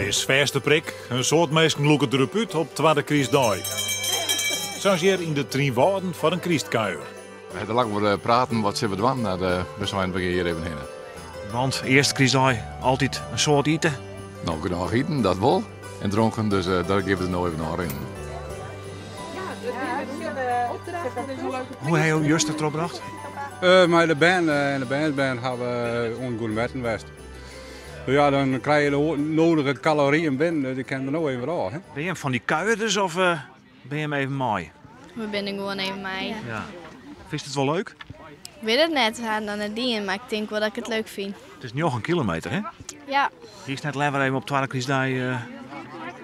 It is fêste prik, in soad minsken lûke derop út op twadde krystdei. Sa as hjir yn de Trynwâlden foar in krystkuier. We ha der lang oer praten, wat sille we dwaan? No, we seinen, we gean hjir even hinne. Want earste krystdei altyd in soad ite? No, genôch iten, dat wol. En dronken, dus daar gean we der no even ôfrinnen. Hoe ha jo juster trochbrocht? Mei de bern en de bernsbern ha we oan it gourmetten west. Ja, dan krije je de nodige kaloryen binnen, dus ik kin der no even wat ôf. Hè? Bin je fan dy kuierders of bin je even mei? We binne gewoan even mei. Ja. Fynst it wol leuk? Ik wit it net, we ha it noch net dien, mar ik tink wol dat ik it leuk fyn. It is njoggen kilometer, hè? Ja. Hiest net leaver even op twadde krystdei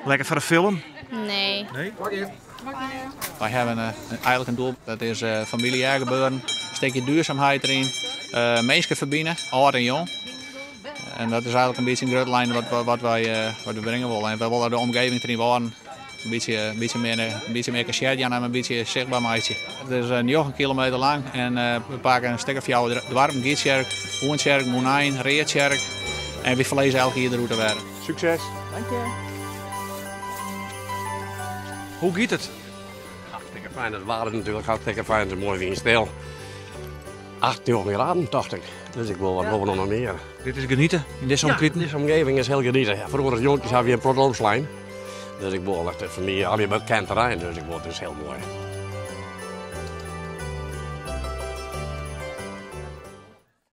lekker foar de film? Nee. Nee? Wy hawwe eigenlik in doel, dat is familiêr gebeuren, in stikje duurzaamheid deryn, minsken ferbine, âld en jong. En dat is eigenlik in bytsje in grutte lijn wat wy wat we bringe wolle. En wy wolle de omgeving Trynwâlden in bytsje, in bytsje mear, in bytsje mear kasjet jaan en in bytsje sichtber meitsje. It is njoggen kilometer lang en we pakke in stik of fjouwer doarpen, Gytsjerk, Oentsjerk, Mûnein, Readtsjerk en wy ferlizze elk jier de rûte wer. Sukses! Dank je. Hoe giet it? Hartstikke fijn, it waar is natuerlik hartstikke fijn, it is moai wynstil. 8, 9 graden tocht ik, dus ik wol wat boven noch mear. Dit is genieten yn dizze omkriten? Ja, dizze omgeving is hiel genieten. Froeger as jonkjes hawwe we in protte omslein. Dus ik wol echt foar my allegear bekend terrein, dus ik wol it is hiel moai.